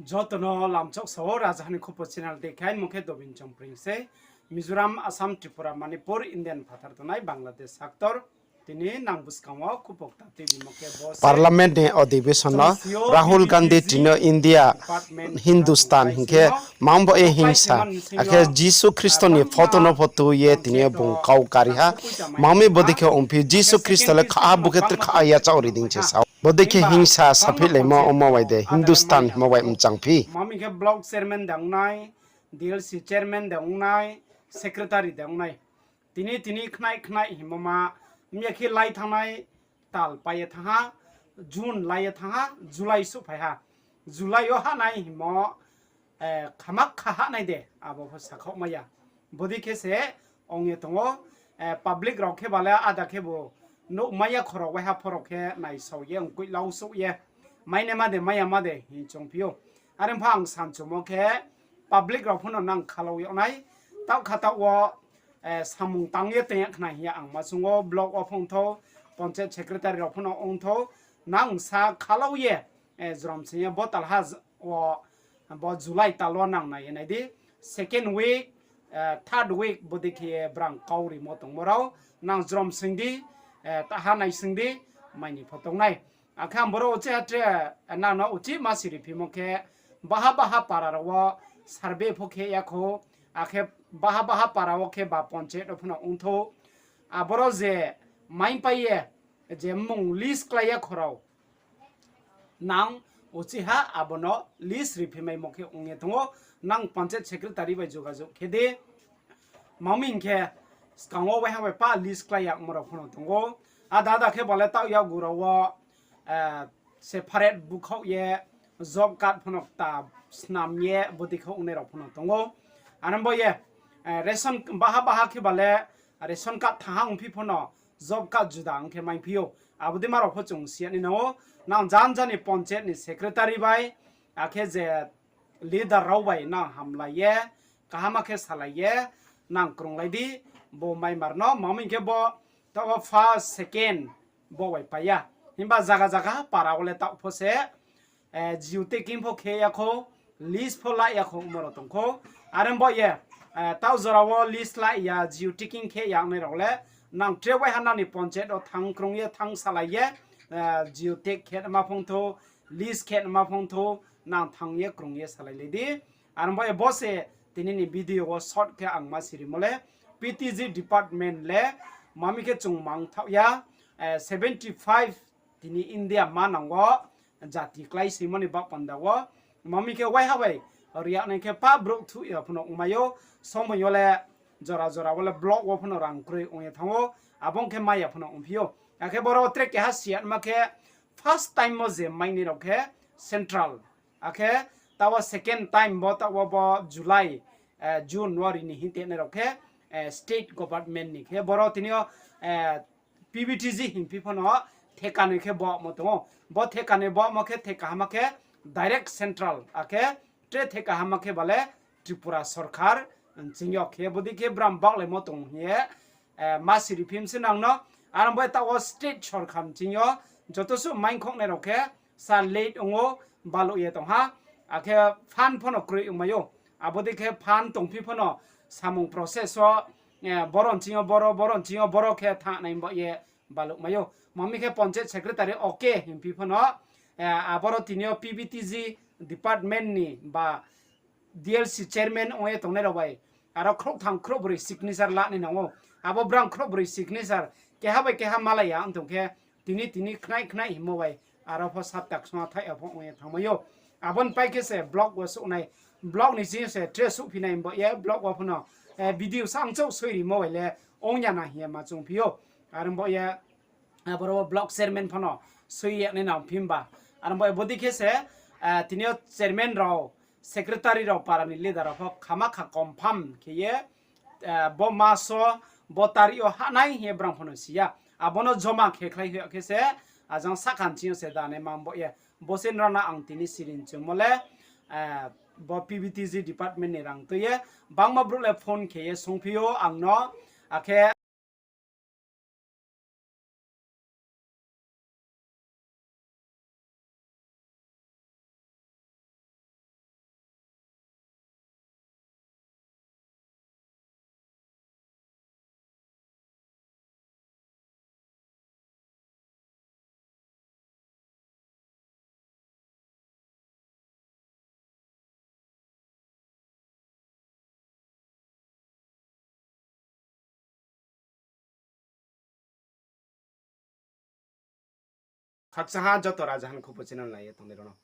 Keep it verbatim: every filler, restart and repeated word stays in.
Joto no lamchok sao, Rajaha ni Khupo channel de khe, aini mung khe Dobin Chongpring se. Mizoram, Assam, Tripura, Manipur, India ni phathar tongnai Bangladesh haktor. Tini nang buskang wo Khupo kta tuibimo khe bo se. Parliament ni adhibeshon no Rahul Gandhi tini India, Hindustan hing khe, mang bo ye hingsa, akhe Jisu Khristo ni photo no pho tui ye tini yo bung kau kari ha. Mang mi bodei khe ongphi, Jisu Khristo le kha ha, bo khe tre kha ya chao ri dei se sao. Bodei khe hingsa saphihlaimo ongmo bai de, Hindustan hingmo bai mchangphi. Mang mi khe block chairman de ong nai, D L C chairman de ong nai, secretary de ong nai. Tini tini khnai khnai hingmo ma, mya khe lai thanngnai, tal pai ye thanng ha, June lai ye thanng ha, July souhphai ha. July yo hahnai hingmo, khama kha hahnai de, abo pho sakhaohmai ya. Bodei khe se ong ye tong ou, public rao khe ba le ada khebu nuhmai ya khorao waiha phorao khe naisao ye ongkoih lau souh ye. Mai nai ma de, mai ya ma de hing choungphi ou. Are pho ang sanchumo khe public rao pho no nang khalau yag nai. Taoh kha taoh wo, samung tang ye tong ya khna hing ye ang ma chung ou, block wo phongthou, panchayat secretary rao pho no ongthou, nang sa khalau ye, jrom sing ye bo talha wo, bo July tal wo nang nai ye nai di, second week, third week bodei khe ye brang kau rimo tongmo rao, nang jrom sing di, taha nai sing di, mai ni pho tong nai. Akhe ang boro uchih ha tre, nang no uchih ma siriphimo khe, baha baha para rao wo survey pho khe ya khou, akhe baha baha para wo khe ba panchayat rao pho no ongthou, aboro je maipai ye, je mmung list klái ya khorao, nang uchih ha abo no list riphimaimo khe ong ye tong ou, nang panchayat secretary bai jogajog khe di. Mang mi hing khe, skang wo waiha bai pa list klái ya ongmo rao pho no tong ou. Ada ada khe ba le taoh yakgu rao wo, separate bukhaoh ye, job card pho no kta snam ye bodei khe ongnai rao pho no tong ou. Are bo ye, baha baha khe ba le ration card thanng ha ongphi pho no, job card juda ong khe maiphi ou. Abo dei ma rao pho chung si ya nai nang ou. Nang janja ni panchayat ni secretary bai, akhe je leader rao bai nang hamlai ye, kaham khe salai ye, nang krunglai di, bo maimar no, mang mi hing khe bo, taoh wo first, second, bo bai pai ya. Himba zaga zaga para wo le taoh pho se, geo tagging pho khe ya khou, list pho la ya khou, ongmo rao tong khou. Are bo ye, taoh jora wo list la ya, geo tagging khe ya ongnai rao le, nang tre waiha nang ni panchayat wo thanng krung ye, thanng salai ye, geo tag khe ma phongthou, list khe ma phongthou, nang thanng ye krung ye salai lai di. Are bo ye bo se tini ni video wo short khe ang ma sirimo le, P T G department le, mang mi khe chung mangthaoh ya, seventy five tini India manang wo, jati kláisoingmo ni baoh panda wo, mang mi khe waiha bai riak nai khe pa brouh thuh ya pho no ongmai ou, somoi yo le jora jora wo le block wo pho no rang kroi ong ye thanng ou, abo ong khe mai ya pho no ongphi ou. Akhe boro tre keha si ya ma khe, first time wo je mai nai rao khe central, akhe taoh wo second time bo taoh wo bo July, June wo ri ni hing te nai rao khe, state government ni khe boro tini yo, P V T G hingphi pho no thekanoi khe bo mo tong ou. Bo thekanoi bo mo khe theka hama khe direct central, akhe tre theka hama khe ba le Tripura sorkar, nching yo khe bodei khe bram baohlaimo tong hing ye, ma siriphim se nang no. Are bo ye taoh wo state sorkar nching yo joto suh maingkhouhnai rao khe sa late ong ou, baluh ye tong ha. Akhe fund pho no kroi ongmai ou. Abo dei khe fund tongphi pho no samung process wo, boro nching yo boro, boro nching yo boro khe thanng nai bo ye baluh mai ou. Mang mi khe panchayat secretary okay hingphi pho no, aboro tini yo P V T G department ni ba D L C chairman ong ye tongnai rao bai aro khrouhtham khrouhbroi signature la nai nang ou. Abo brang khrouhbroi signature keha bai keha malai ya ong tong khe, tini tini khnai khnai hingmo bai aro pho sapta ksungha thaih ya pho ong ye thanngmai ou. Abo ni pai khe se block wo souhnai, block ni ching yo se tre souhphi nai bo ye block wo pho no, video sangchouh soi rimo bai le ong ya na hing ye ma choungphi ou. Are bo ye, aboro wo block chairman pho no soi ya nai nang phi himba. Are bo ye bodei khe se, tini yo chairman rao, secretary rao, para ni leader rao pho khama kha confirm khe ye, bo mas wo, bo tarik yo hahnai hing ye brang pho no si ya. Abo no joma khe khlai hoih ya khe se, ajang sahka nching yo se danai ma bo ye. Bo se nrao no ang tini siring chungmo le, bo P V T G department ni rang tui ye, bangma brouh le phone khe ye sungphi ou ang no, akhe Khakchang ha joto raja han khupo channel nai ye tongnai rao no.